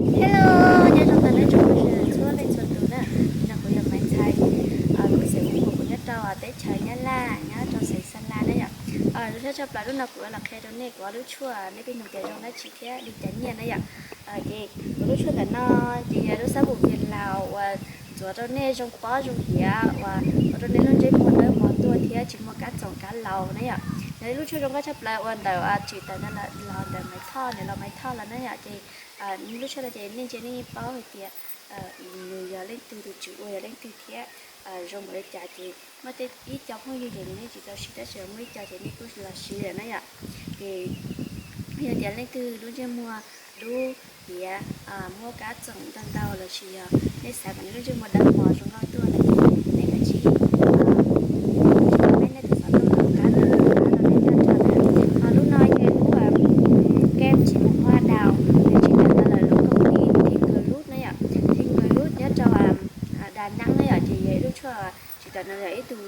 Hello, nyob zoo tag nrho tsoom phooj ywg txhua leej txhua tus na. No kuv yog Maiv Ntxhais, kuv xeem Hmoob, kuv nyob rau teb chaws Nyab Laj, nyob rau xeev Xa La na yom. Zoo siab tshaj plaws lub no kuv los qhia rau nej kuv ob lub tshuaj, nej pheej nug tias zoo dab tsi thiab li cas nyiaj na yom. Ces kuv lub tshuaj ntawm no ces yog lub xab npum Việt Lào uas ntxuav rau nej zoo pob zoo hiav, uas ua rau nej lub ntsej muag dawb mos tuaj thiab tsis muaj kab txoom kab laus na yom. Yog ib lub tshuaj zoo nkauj tshaj plaws uas ntawm tsim tawm no los ntawm Maiv Thoj, nws los Maiv Thoj los na yom. Ces lub tshuaj no ces nej ntsia nej yeej paub hais tias nws yog leej twg, tus tswv ua yog leej twg thiab zoo npaum li cas. Ces muaj tej ib co phooj ywg ces nws yeej tsis tau siv tab sis muaj ib co ces nej kuj los siv lawm na yom. Ces yog tias leej twg lub ntsej muag dub hiav, muaj kab txoom ntau ntau lossis yog nej xav kom nej lub ntsej muag dawb mos zoo nkauj tuaj no ces nej kav tsij tsis tau peb nej tus xov tooj rau qab ntawm no rau nej tag nrho na. Ho lub no yog lub kem tsim mus hoa đào, nws tsim tawm ntawm lawm lub công ty Thịnh Group na yom. Thịnh Group nyob rau Đà Nẵng na yom. Ces yog ib lub tshuaj tsim tawm ntawm lawm ib tug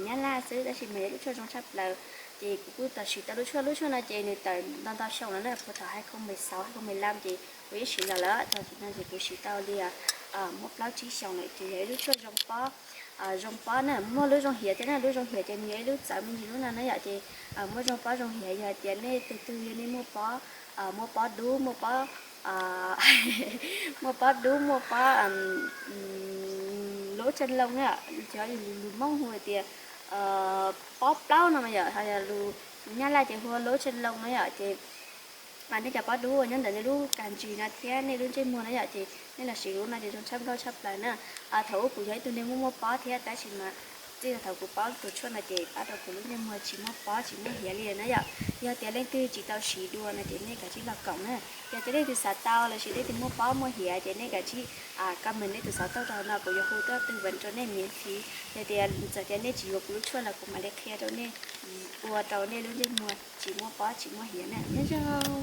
Nyab Laj xwb tab sis mas yog ib lub tshuaj zoo tshaj plaws. Ces kuv kuj tau siv tau lub tshuaj, lub tshuaj no ces nws tawm ntau ntau xyoo lawm na, puag thaum hai không mười sáu, hai không mười lăm ces kuv yeej siv los lawm, txog tam sim no ces kuv siv tau li muaj plaub tsib xyoos lawm. Ces yog ib lub tshuaj zoo pob, zoo pob na, muaj lub zoo hiav thiab na, lub zoo hiav ces nws yog ib lub txawv me ntsis lub no na yom. Ces muaj zoo pob zoo hiav, yog tias nej tus twg yog nej muaj pob, muaj pob dub, muaj pob, muaj pob dub, muaj pob lỗ chân lông na, cov lus Hmoob hu tias pob plaub no mas yom, ho yog lus Nyab Laj ces hu ua lỗ chân lông na yom. Ces nej cov pob dub uas nyob ntawm nej lub kas ntsis no thiab nej lub ntsej muag na yom, ces nej los siv lub no ces zoo tshaj nkauj tshaj plaws na. Thaum ub kuv yog ib tug neeg muaj muaj pob thiab tab sis mas txij thaum kuv paub tus tshuaj no ces pab rau kuv lub ntsej muag tsis muaj pob tsis muaj hiav li na yom. Yog tias leej twg tsis tau siv dua no ces nej kav tsij los koom na. Yog tias leej twg xav tau lossis leej twg muaj pob muaj hiav ces nej kav tsij comment nej tus xov tooj rau no, kuv yuav hu tuaj tư vấn rau nej miễn phí. Yog tias txawm tias nej tsis yuav kuv lub tshuaj los kuv mam li qhia rau nej ua rau nej lub ntsej muag tsis muaj pob tsis muaj hiav na. Nyob zoo.